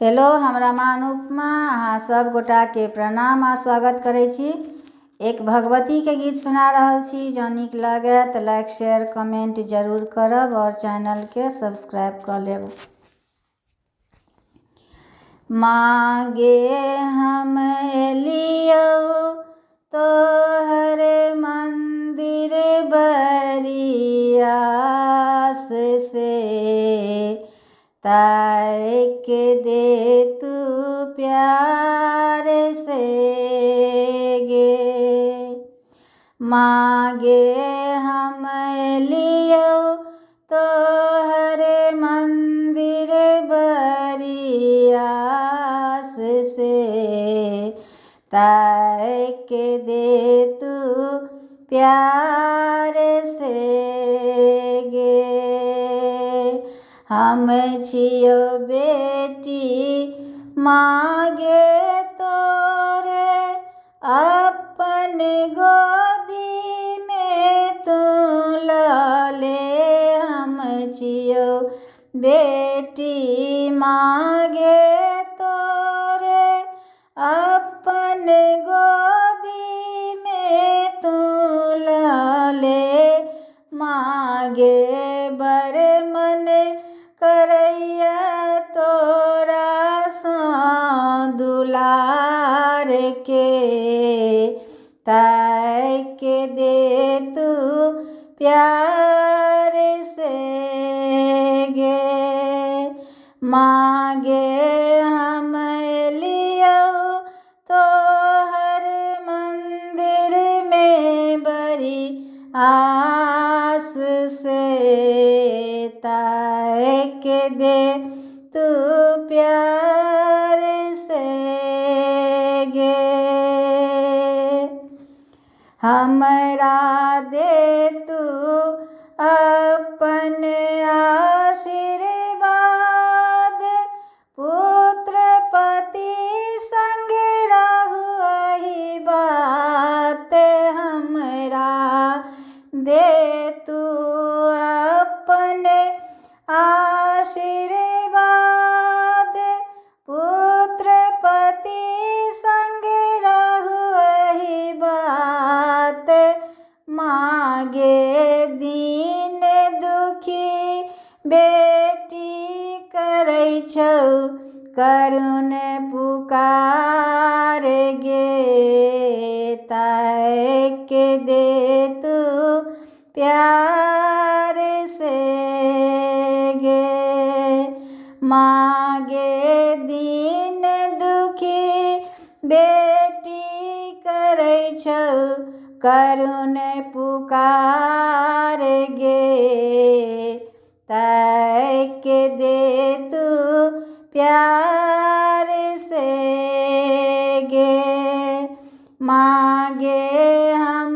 Hello, हम रमा अनुपमा अहाँ सब गोटाके प्रणाम आ स्वागत करै छी। एक भगवतीके गीत सुना रहल छी। जँ नीक लागए तऽ लाइक शेयर कमेंट जरूर करब आओर चैनलके सब्सक्राइब कऽ लेब। मागे हम एलियौ तोहरे मंदिर बरियास से, ताक दे तू प्यार से गे। मागे हम एलियौ तोहरे मंदिर बरियास से, ताक दे तू प्यार से गे। हम छियौ बेटी मागे तोरे, अपन गोदी में तू लऽ ले। हम छियौ बेटी मागे तोरे, अपन गोदी में तू लऽ ले। मागे बड़ मन करैया तोरासँ दुलार के, ताक दे तू प्यार से गे। मागे हम एलियौ तोहर मंदिर में बड़ी आस से, ताक दे तू प्यार से गे। हमरा दे तू अपन आशीर्वाद, पुत्र पति संग रहु एहि बात। हमरा दे तू अपन आशीर्वाद, पुत्र पति संग रहु एहि बात। मागे दीन दुखी बेटी करै छौ करुण पुकार गे, ताक दे तू प्यार से गे। मागे दीन दुखी बेटी करै छौ करुण पुकार गे, ताक दे तू प्यार से गे। मागे हम